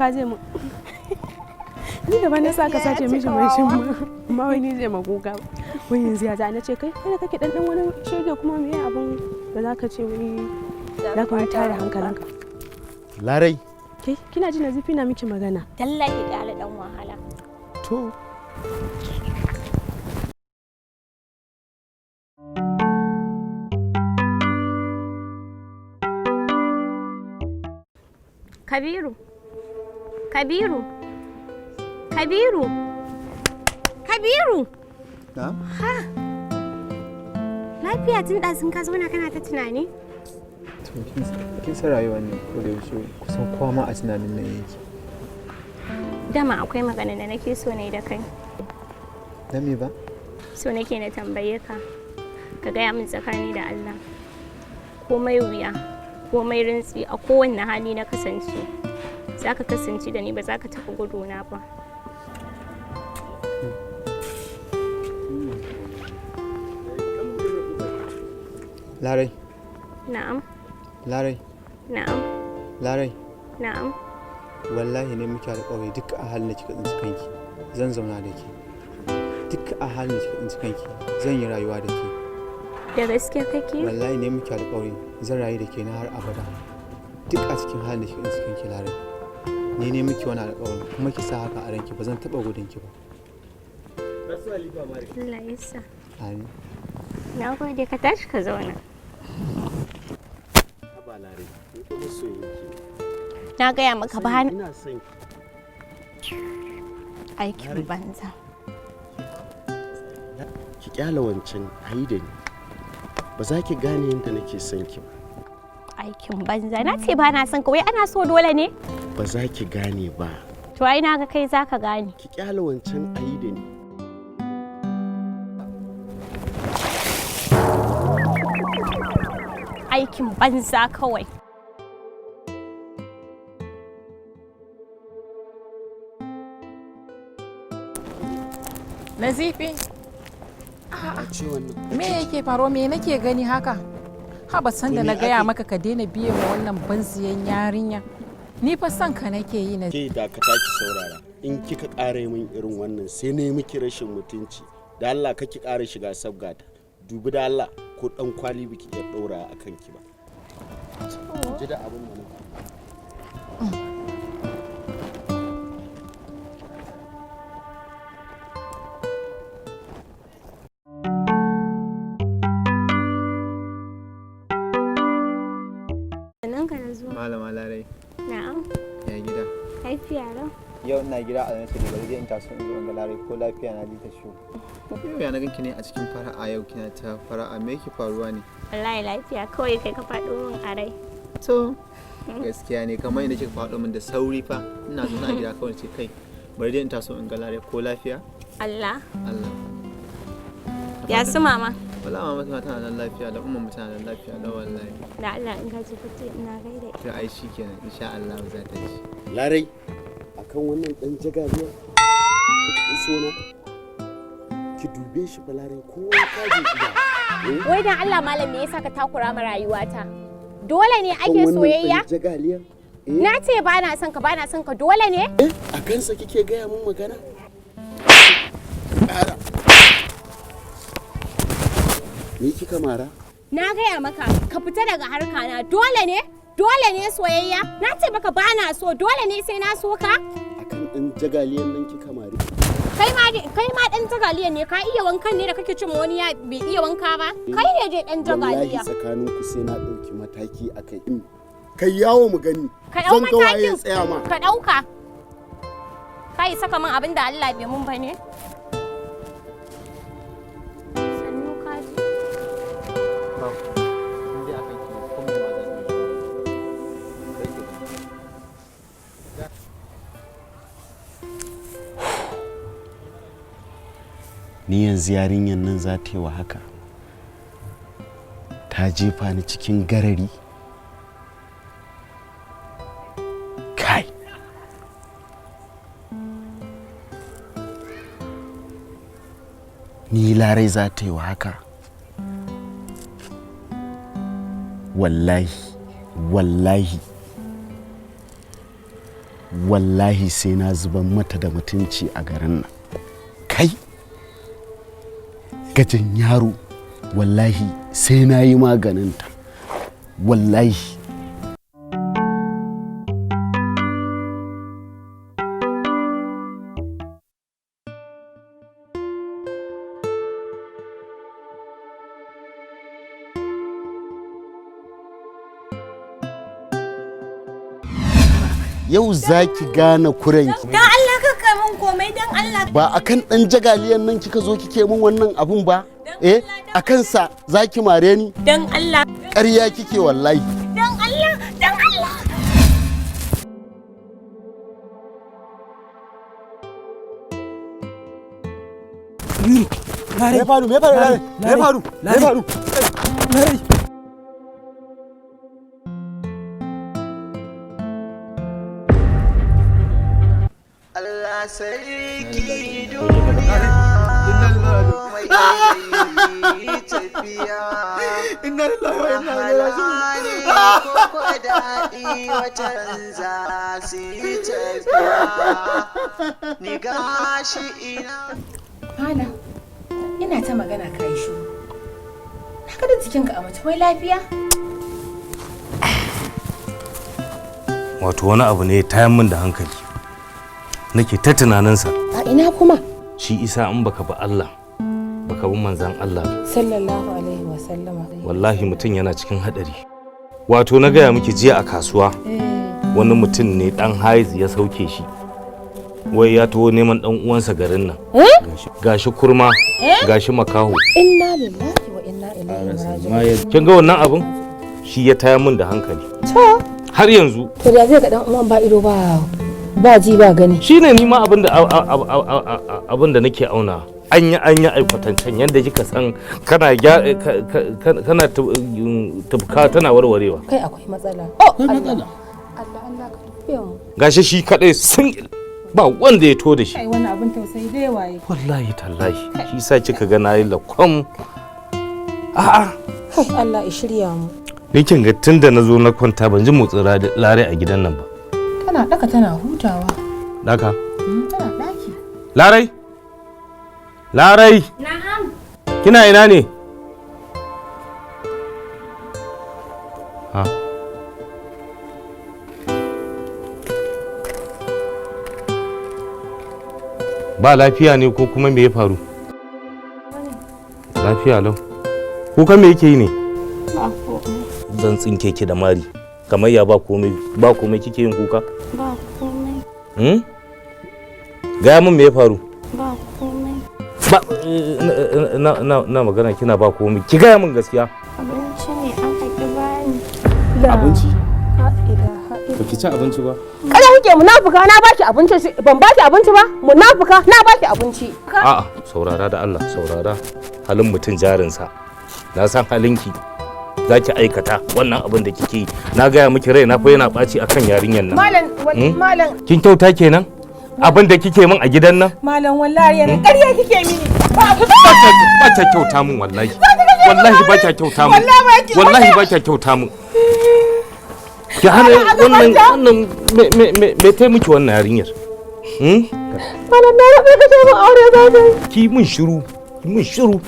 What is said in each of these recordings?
Kuka zai mu. Ni da ban sa ka sace mishi mashin ma. Amma wai ni zai ma kuka. Wai yanzu ya za na ce kai kai da kake dan dan wani shege kuma me abun da zaka ce wai za ka wani tare hankalinka. Larai. Ke kina ji Nazifi na miki magana. Tallahi ƙyale dan wahala. To. Kabiru. Kabiru. Kabiru. Kabiru. Na? Ha. Lafiya tun ɗazun ka zauna kana ta tunani? To kin san rayuwa ne ko da yaushe kusan kowa ma a tunanin nan yake. Dama akwai magana da nake so na yi da kai. Na me ba? So nake na tambaye ka. Ka gaya min tsakani da Allah. Komai wuya, komai rintsi a kowanne hali na kasance. Za ka kasance da ni ba za ka taɓa guduna ba. Larai. Na'am. Larai. Na'am. Larai. Na'am. Wallahi ne muke alƙawari duk a halin da kika tsinci kanki zan zauna da ke. Duk a halin da kika tsinci kanki zan yi rayuwa da ke. Da gaske kake? Wallahi ne muke alƙawari zan rayu da ke na har abada. Duk a cikin halin da kika tsinci kanki Larai. Ni ne muke wani alƙawari kuma ki sa haka a ranki ba zan taɓa gudun ki ba. Allah ya sa. Amin. Na gode ka tashi ka zauna. Haba Larai, ni fa masoyinki ne. Na gaya maka ba Ina son ki. Aikin banza. Ki kyala wancan ayi da ni. Ba za ki gane yadda nake son ki ba. Aikin banza. Na ce ba na son ka wai ana so dole ne? Ba za ki gane ba. To ai na ga kai za ka gane. Ki kyala wancan ayi da ni. Aikin banza kawai. Nazifi, Ce wannan. me yake faruwa me nake gani haka? Haba san da To me na gaya aka yi? maka ka daina biye ma wannan banziyan yarinya. Ni fa son ka nake yi na. Ke dakata ki saurara. In kika ƙara min irin wannan sai na yi miki rashin mutunci. Da Allah ka ki ƙara shiga sabgata. Dubi da Allah ko ɗan kwali biki iya ɗaura a kanki ba. Ji da abin da na faɗa. Sannan ka na zuwa. Malama Larai. Na'am. Ya gida. Lafiya lau. Yau ina gida a nace bari dai in taso in zo in ga Larai ko lafiya na ji ta shi. Yau ya na ganki ne a cikin fara'a yau kina ta fara'a me yake faruwa ne? Wallahi lafiya kawai kai ka faɗo min a rai. To gaskiya ne kamar yadda kika faɗo min da sauri fa ina zaune a gida kawai ce kai bari dai in taso in ga Larai ko lafiya? Allah. Allah. Ya su mama. Wala mama tana nan lafiya da umma tana nan lafiya da wallahi. Da Allah in ka ji fice ina gaida ita. To ai shikenan insha Allah za ta ci. Larai, akan wannan ɗan jagaliya ki so na ki dube shi fa Larai ko ka je gida. Wai dan Allah malam me yasa ka takura ma rayuwata? Dole ne Akan ake wannan soyayya? ɗan jagaliya? Na ce ba na son ka ba na son ka dole ne? A kansa kike gaya mun magana? Ƙara. Ni kika mara? Na gaya maka ka fita daga harka na dole ne? Dole ne soyayya? Na ce maka ba na so dole ne sai na so ka? Akan ɗan jagaliyan nan kika mari. Kai ma dan jagaliya ne ka iya wankan ne da kake cin wani ya bai iya wanka ba? Kai ne dai dan Wallahi jagaliya. tsakaninku sai na ɗauki mataki a kai. Kai yawo mu gani. Ka ɗau Zan ga waye matakin. ya tsaya ma. Ka ɗauka. Ka yi saka min abin da Allah bai mun ba ne? Sannu ka ji. Ba. In dai akan ki ne ko me ma zan yi. Kai ki ba. Ni yanzu yarinyar nan za ta yi wa haka. Ta jefa ni cikin garari. Kai. Ni Larai za ta yi wa haka. Wallahi, wallahi. Wallahi sai na zuban mata da mutunci a garin nan. Kai, gajen yaro, wallahi sai na yi maganinta, wallahi. Yau za ki gane kurenki. Dan Allah ka kai min komai, dan Allah. Ba akan dan jagaliyan nan kika zo kike min wannan abun ba? Eh, akan sa za ki mare ni? Dan Allah. Ƙarya kike wallahi. Dan Allah, dan Allah. Me faru? Me faru? Me faru? Me faru? Allah sarki duniya mai tafiya. Inna lillahi wa inna ilaihi raji'un. Ko daɗi watan za su yi tafiya, ni gashi ina. Malam, ina ta magana ka yi shiru. Na ga da jikinka a mace, wai lafiya? Wato wani abu ne ya tayar min da hankali, nake ta tunaninsa. A ina kuma? Shi isa in baka bi Allah, baka bi manzan Allah ba, Sallallahu alaihi wa sallama. wallahi mutum yana cikin hadari. Wato na gaya miki, jiya a kasuwa wani mutum ne dan haiz ya sauke shi, wai ya taho neman dan uwansa garin nan. Gashi kurma, gashi makaho. Inna lillahi wa inna ilaihi raji'un. Kin ga wannan abun shi ya tayar min da hankali To, har yanzu. to da zai ga dan uwan ba ido ba ba ji ba gani. Shine ni ma abin da abin da nake auna, an yi an yi aikwatancen yadda kika san kana kana tubka tana warwarewa. Kai, akwai matsala. Oh, Allah. Allah, Allah ka tufe mu. Gashi shi kadai sun ba wanda ya to da shi. Kai, wannan abin tausayi dai waye. Wallahi tallahi shi sa kika ga nayi lakwam, a'a. Kai, Allah ya shirya mu. Ni kin ga tunda na zo na kwanta ban ji motsin Lare a gidan nan ba. Tana daka tana hutawa. Daka. Tana daki. Larai, Larai. Na'am. Kina ina ne? Ha, ba lafiya ne ko kuma me ya faru? Lafiya lau. Kuka me yake yi ne? Ba komai. Zan tsinke ki da mari. Kamar ya ba komai, ba komai kike yin kuka? Ba komai. Hmm? Gaya min me ya faru? Ba komai. Ba na na na magana kina ba komai. Ki gaya min gaskiya. Abinci ne aka ki bani. Abinci? Ha ilaha. Ba ki ci abinci ba? Kada kike munafuka, na baki abinci, ban baki abinci ba? Munafuka, na baki abinci. A'a, saurara da Allah, saurara. Halin mutum jarinsa. Na san halinki. Za ki aikata wannan abin da kike yi. Na gaya miki rai na fa yana ɓaci akan yarinyar nan. Malam, Hmm? malam, Kin kyauta kenan? Abin da kike min a gidan nan? malam, wallahi yana ƙarya kike mini. Ba Ba kya kyauta min wallahi. Wallahi ba kya kyauta min. Wallahi ba kya kyauta min. Ki hana wannan wannan me me me me tai miki wannan yarinyar? Hmm? Malam, na rabe ka min aure za ka yi. Ki mun shiru, ki mun shiru.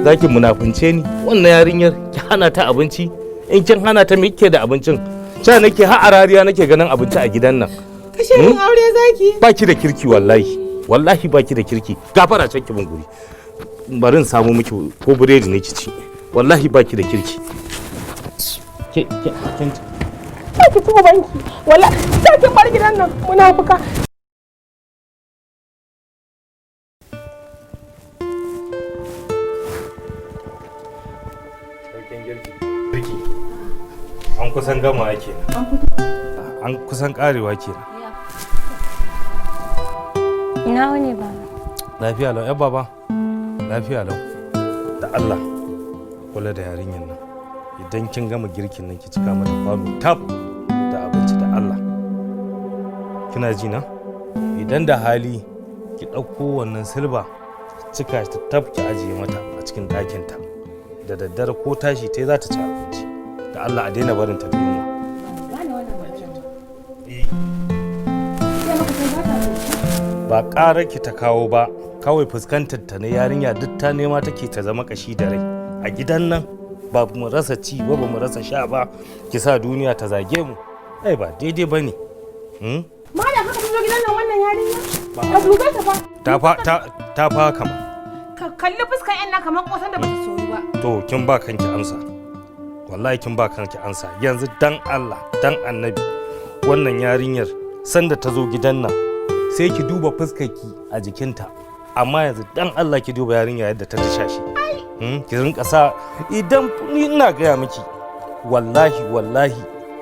Za ki munafunce ni wannan yarinyar, ki hana ta abinci. In kin hana ta, me kike da abincin? Ca nake har a rariya nake ganin abinci a gidan nan. Kashe min aure zaki. Ba ki da kirki wallahi. Wallahi ba ki da kirki. Gafara can ki bin guri. Bari in samu miki ko biredi ne ki ci. Wallahi ba ki da kirki. Ke ke kin Ki ci banki. Wallahi sai kin bar gidan nan munafuka. Saukin girki. Girki. An kusan gama kenan. An kusan karewa kenan. Ina wuni baba? Lafiya lau, 'yan baba. Lafiya lau. Da Allah, kula da yarinyar nan. Idan kin gama girkin nan ki cika mata kwano tab da abinci da Allah. Kina ji na? Idan da hali ki ɗauko wannan silba ki cika ta tab ki ajiye mata a cikin ɗakinta. Da daddare ko tashi tai za ta ci abinci. Da Allah a daina barin ta da yunwa. Gane wannan magana. Eh. Ba ƙarar ki ta kawo ba, kawai fuskantar ta ne yarinya duk ta nema take ta zama kashi da rai. A gidan nan ba mu rasa ci ba, ba mu rasa sha ba, ki sa duniya ta zage mu. Ai ba daidai ba ne. Malam, haka ta zo gidan nan wannan yarinya? Ka dube ta fa. Ta fa kama. Ka kalli fuskar yan nan kamar kosan da bata soyu ba. To kin ba kanki amsa. Wallahi kin ba kanki amsa. Yanzu dan Allah, dan Annabi, wannan yarinyar sanda ta zo gidan nan sai ki duba fuskarki a jikinta. Amma yanzu dan Allah ki duba yarinya yadda ta tasha shi. Ki rinka sa idan ni ina gaya miki, wallahi wallahi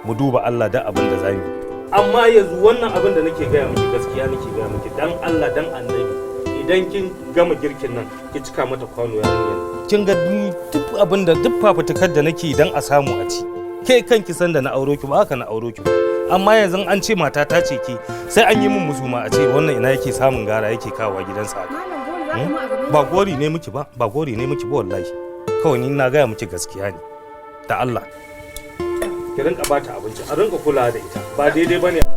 mu duba Allah da abin da zamu yi. Amma yanzu wannan abin da nake gaya miki, gaskiya nake gaya miki, dan Allah dan Annabi, idan kin gama girkin nan ki cika mata kwano yarinyar. Kin ga duk abin da duk fafutukar da nake dan a samu a ci, ke kanki san da na auro ki ba haka na auro ki ba. Amma yanzu an ce mata ta ce ke, sai an yi min musu ma a ce wannan ina yake samun gara yake kawowa gidansa haka. Malam, gori za ka mu a gaban Ba gori ne miki ba, ba gori ne miki ba, wallahi kawai ni na gaya miki gaskiya ne. Da Allah ki rinka bata abinci, a rinka kula da ita, ba daidai bane. To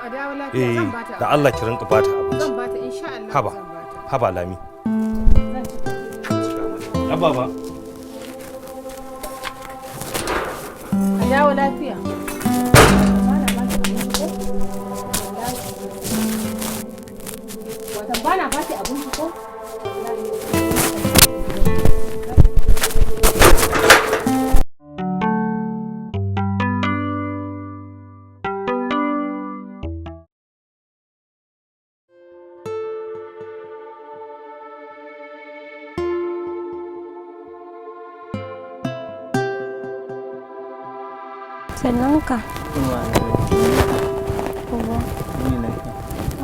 a dawo lafiya, Eh, zan bata. da Allah ki rinka bata abinci. Zan bata insha Allah. Haba. Zan bata. Haba Lami. Zan ci. Haba ba. A dawo lafiya. Watan bana ba ta abinci ko? Sannan ka. Uwa. Ni lafiya.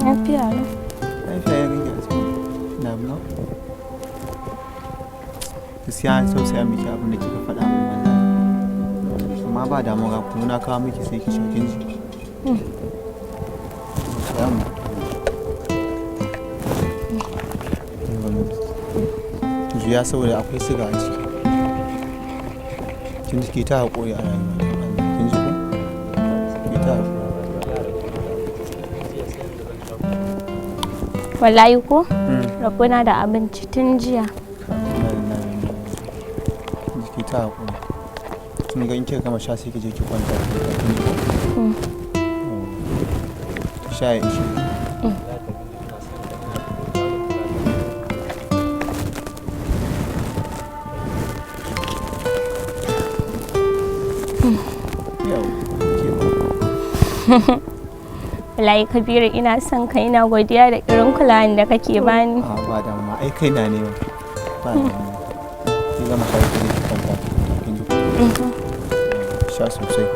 Lafiya lau. Lafiya ya ganki a cikin damuwa. Gaskiya an tausaya miki abin da kika faɗa min wallahi. Amma ba damuwa, ga kuma na kawo miki, sai ki sha, kin ji. Salamu. Juya saboda akwai siga a ciki. Kin ji, ki ta haƙuri a rayuwa don Allah. Kin ji ko? Ki ta haƙuri. Wallahi ko? Rabona da abinci tun jiya. Ki ta haƙuri. Kin ga in kika gama sha sai ki je ki kwanta ki huta, kin ji ko? Ki sha ya ishe ki. Yau, ke ba. Wallahi Kabiru, ina son ka, ina godiya da irin kulawan da kake bani. A, ba damuwa, ai kaina ne ma. Ba damuwa. Ki gama sha ki je ki kwanta ki huta, kin ji ko? Sha sosai.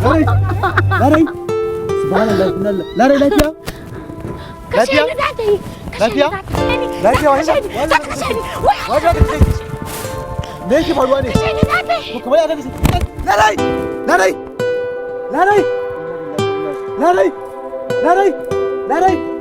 Larai! Larai! Subhanallah, subhanallah. Larai, lafiya? Lafiya? Lafiya? Lafiya, wani Za ta kashe ni! Wai za ta kashe ki? Me yake faruwa ne? Ko kamar ya kashe? Larai! Larai! Larai! Larai! Larai! Larai!